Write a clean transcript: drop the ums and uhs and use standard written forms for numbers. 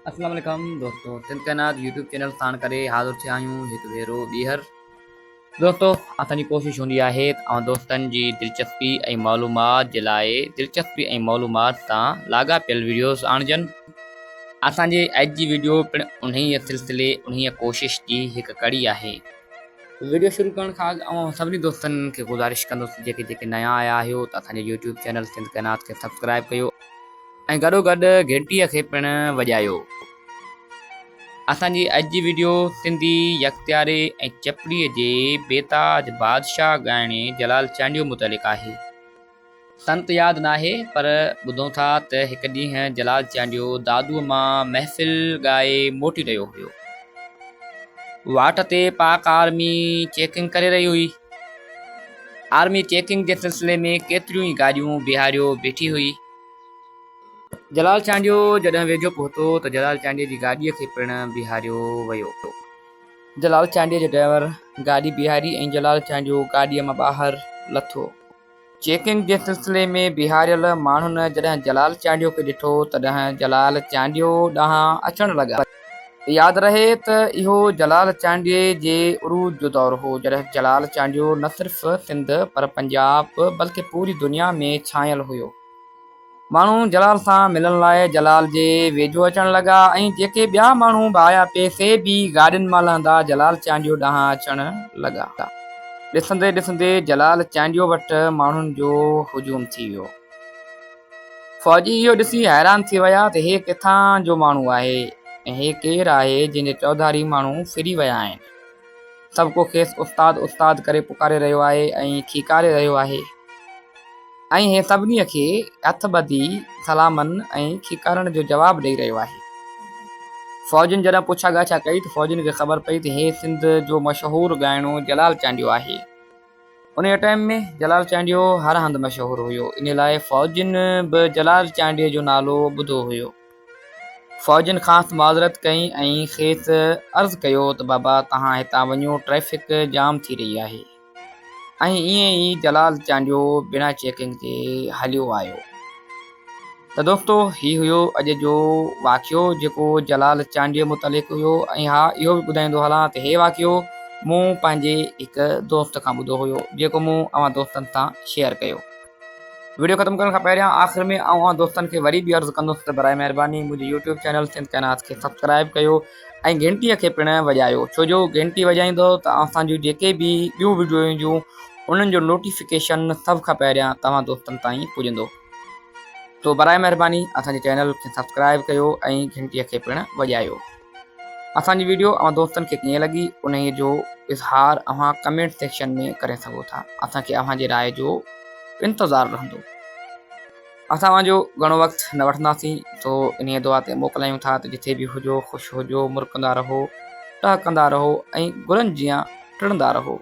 اسلام عليڪم دوستو سنڌ ڪائنات يوٽيوب چينل ساڻ ڪري حاضر ٿيا آهيون هڪ ڀيرو ٻيهر دوستو اسان جي ڪوشش هوندي آهي ته اوهان دوستن جي دلچسپي ۽ معلومات جي لاء دلچسپي ۽ معلومات سان لاڳاپيل ويڊيوز آڻجن اسان جي اڄ جي ويڊيو پڻ انهيء سلسلي انهيء ڪوشش جي هڪ ڪڙي آهي ويڊيو شروع ڪرڻ کان اڳ اوهان سڀني دوستن کي گذارش ڪندس جيڪي جيڪي نيا آيا آهيو ته اسان جي يوٽيوب چينل سنڌ ڪائنات کي سبسڪرائب ڪيو ۽ گڏوگڏ گهنٽيء کي پڻ وڄايو. اسان جي اڄ جي وڊيو سنڌي يڪتياري ۽ چپڙيء جي بيتاج بادشاهه ڳائڻي جلال چانڊيو متعلق آهي. سنت ياد ناهي پر ٻڌون ٿا ته هڪ ڏينهن جلال چانڊيو دادوء مان محفل ڳائي موٽي رهيو هيو. واٽ تي پاڪ آرمي چيڪنگ ڪري رهي هئي. آرمي چيڪنگ جي سلسلي ۾ ڪيتريون ئي گاڏيون بيهاريو بيٺي هئي. جلال چانڊيو جڏهن ويجهو پهتو ته جلال چانڊيي جي گاڏيء کي پڻ بيهاريو ويو. جلال چانڊيي جو ڊرائيور گاڏي بيهاري ۽ جلال چانڊيو گاڏيء مان ٻاهر لٿو. چيڪنگ جي سلسلي ۾ بيهاريل ماڻهن جڏهن جلال چانڊيو کي ڏٺو تڏهن جلال چانڊيو ڏانهن اچڻ لڳا. ياد رهي ته اهو جلال چانڊيي جي عروج جو دور هو جڏهن جلال چانڊيو نه صرف سنڌ پر پنجاب بلڪه پوري دنيا ۾ ڇانيل هيو. ماڻهو جلال سان ملڻ لاء جلال جي ويجهو اچڻ لڳا ۽ جيڪي ٻيا ماڻهو به آيا پئي سي به گاڏين مان لهندا جلال چانڊيو ڏانهن اچڻ لڳا. ڏسندي ڏسندي جلال چانڊيو وٽ ماڻهن جو هجوم ٿي ويو. فوجي اهو ڏسي حيران ٿي ويا ته هي ڪٿان جو ماڻهو آهي ۽ هي ڪير آهي جنهن جي چوڌاري ماڻهو ڦري ويا آهن. سڀ ڪو کيس استاد استاد ڪري پڪاري رهيو آهي ۽ کيڪاري رهيو آهي. ۽ هي سڀني کي هٿ ٻڌي سلامن ۽ کيڪارڻ جو جواب ڏئي رهيو آهي. فوجين جڏهن پڇا ڳاڇا ڪئي ته فوجين کي خبر پئي ته هي سنڌ جو مشهور ڳائڻو جلال چانڊيو آهي. انهيء ٽائيم ۾ جلال چانڊيو هر هنڌ مشهور هيو، انهيء لاء فوجين به جلال چانڊيي جو نالو ٻڌو هيو. فوجين کانئس معذرت ڪئي ۽ کيس عرض ڪيو ته بابا توهان هتان وڃو ٽريفڪ جام ٿي رهي آهي. ۽ ائين ئي جلال چانڊيو بنا چيڪنگ جي هليو آيو. ته دوستو هي هيو اڄ جو واقعو جيڪو جلال چانڊيي متعلق هيو ۽ ها اهو به ٻڌائيندو هلان ته هي واقعو مون پنهنجي هڪ دوست کان ٻڌو هيو جيڪو مون اوهان دوستن سان شيئر ڪيو. وڊيو ختم ڪرڻ کان پهريان آخر ۾ آئون اوهان دوستن کي وري به عرض ڪندس ته برائي مهرباني منهنجي يوٽيوب چينل سنڌ ڪائنات کي سبسڪرائب ڪيو ۽ گهنٽي کي پڻ وڄايو ڇو جو گهنٽي وڄائيندو ته اسان جون جيڪي به ٻيون وڊيو اينديون انهن جو نوٽيفڪيشن سڀ کان پهريان توهان دوستن تائين پڄندو تو برائي مهرباني اسان جي چينل کي سبسڪرائب ڪيو ۽ گهنٽي کي پڻ وڄايو اسان جي ويڊيو اوهان دوستن کي ڪيئن لڳي انهي جو اظهار اوهان ڪمينٽ سيڪشن ۾ ڪري سگهو ٿا اسان کي اوهان جي راء جو انتظار رهندو اسان اوهان جو گهڻو وقت نه وٺنداسين سو انهي دعا تي موڪلايون ٿا ته جٿي به هجو خوش هجو مرڪندا رهو ٽهڪندا رهو ۽ گلن جيان ٽڙندا رهو.